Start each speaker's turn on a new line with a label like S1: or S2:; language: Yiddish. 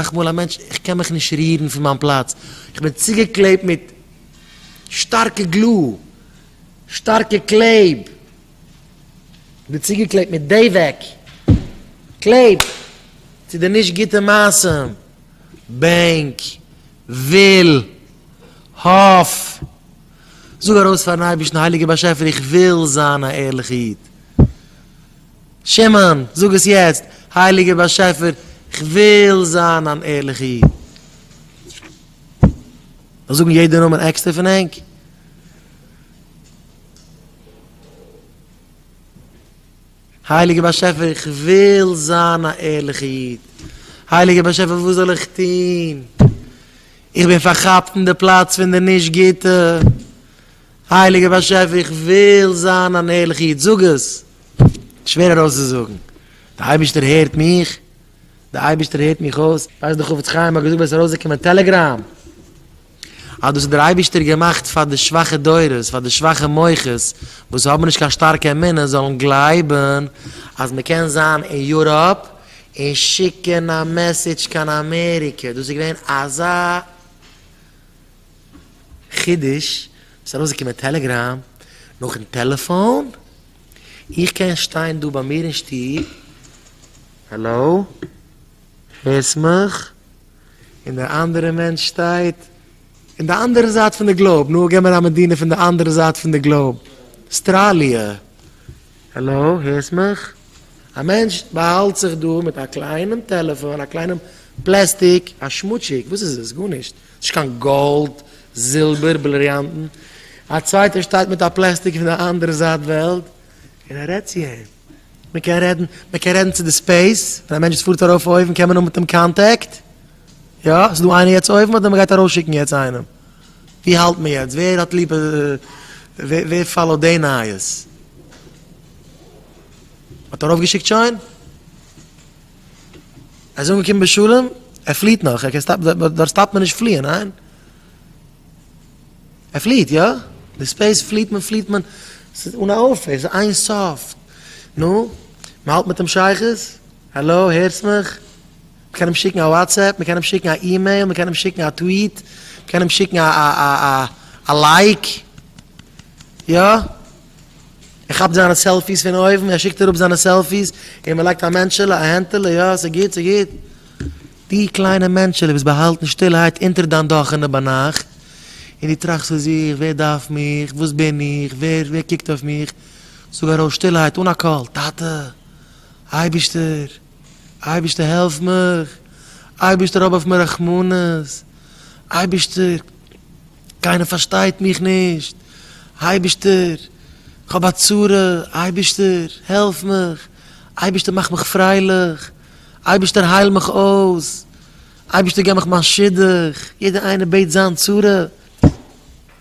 S1: אסאך מאל א מענטש, איך קען מיך נישט רירן פון מיין פלאץ, איך בין צוגעקלעבט מיט שטארקע glue, שטארקע קלעב, איך בין צוגעקלעבט מיט דבק, קלעב, צו די נישט גוטע מעשים, בענק, וויל, האף, זאג ארויס פארן אייבערשטן, הייליגער באשעפער איך וויל זיין א ערליכע איד. שמעון, זאג עס יעצט, הייליגער באשעפער, איך וויל זיין אן ערליכע איד. זאל זאגן יעדע נאמען עקסטער פון ענק? הייליגער באשעפער, איך וויל זיין א ערליכע איד. הייליגער באשעפער, וואס זאל איך טון? איך בין פארכאפט אין די פלאץ פון די נישט גוטע. הייליגער באשעפער איך וויל זיין אן ערליכע איד, זאג עס! שווער ארויסצוזאגן, די אייבערשטער הערט מיך? די אייבערשטער הערט מיך אויס? ווייסט די חפץ חיים האט געזאגט ווען עס איז ארויסגעקומען טעלעגראם אז דאס האט דער אייבערשטער געמאכט פאר די שוואכע דורות, פאר די שוואכע מוחות וואס האבן נישט קיין שטארקע אמונה זאלן גלייבן אז מען קען זיין אין יוראפ און שיקן א message קיין אמעריקע, דאס איז געווען אזא חידוש, ס'איז ארויסגעקומען טעלעגראם נאכן טעלעפאון, איך קען שטיין דא ביי מיר אין שטוב, העלאו, הערסט מיך? און דער אנדערע מענטש שטייט אין די אנדערע זייט פון די globe, נו געב מיר א מדינה פון די אנדערע זייט פון די globe, אסטראליע, העלאו, הערסט מיך? א מענטש באהאלט זיך דא מיט א קליינעם טעלעפאן, א קליינעם פלעסטיק, א שמוטשיק, וואס איז עס? גארנישט. נישט קיין גאלד, זילבער, בריליאנטן. א צווייטער שטייט מיט א פלעסטיק פון די אנדערע זייט וועלט, און ער רעדט צו אים. מען קען רעדן, מען קען רעדן צו די space, ווען א מענטש פארט ארויף אויבן קען מען האבן מיט אים contact. יא, ס'איז דא איינער יעצט אויבן אדער מען גייט ארויסשיקן יעצט איינעם? ווי האלט מען יעצט? ווער האט ליב, ווער follow ט די נייעס? מ'האט ארויפגעשיקט שוין? ער איז אנגעקומען בשלום, ער פליעט נאך, ער קען stop ן, דארט stop ט מען נישט פליען, ניין? ער פליעט, יא? די space פליעט מען, פליעט מען, ס'איז אן א אויפהער, ס'איז אין סוף. נו, מ'האלט מיט אים שייכות? האלא, הערסט מיך? מ'קען אים שיקן א WhatsApp, מ'קען אים שיקן א אימעיל, מ'קען אים שיקן א tweet, מ'קען אים שיקן א א א א like, יא? ער כאפט זיינע selfies פון אויבן, ער שיקט אראפ זיינע selfies, און מען לייגט א מענטשעלע, א הענטעלע, יא, ס'איז גוט, ס'איז גוט. דו קליינע מענטשעלע ביסט באהאלטן שטילערהייט אונטער דיין דאכענע ביינאכט, און דו טראכסט צו זיך, ווער דארף מיך, וואס בין איך, ווער, ווער קוקט אויף מיך, זאג ארויס שטילערהייט אן א קול, טאטע, אייבערשטער, אייבערשטער העלף מיך, אייבערשטער האב אויף מיר רחמנות, אייבערשטער, קיינער פארשטייט מיך נישט, אייבערשטער, כ'האב א צרה, אייבערשטער, העלף מיך, אייבערשטער מאך מיך פרייליך, אייבערשטער הייל מיך אויס, אייבערשטער געב מיך מיין שידוך, יעדער איינער בעט זיין צרה.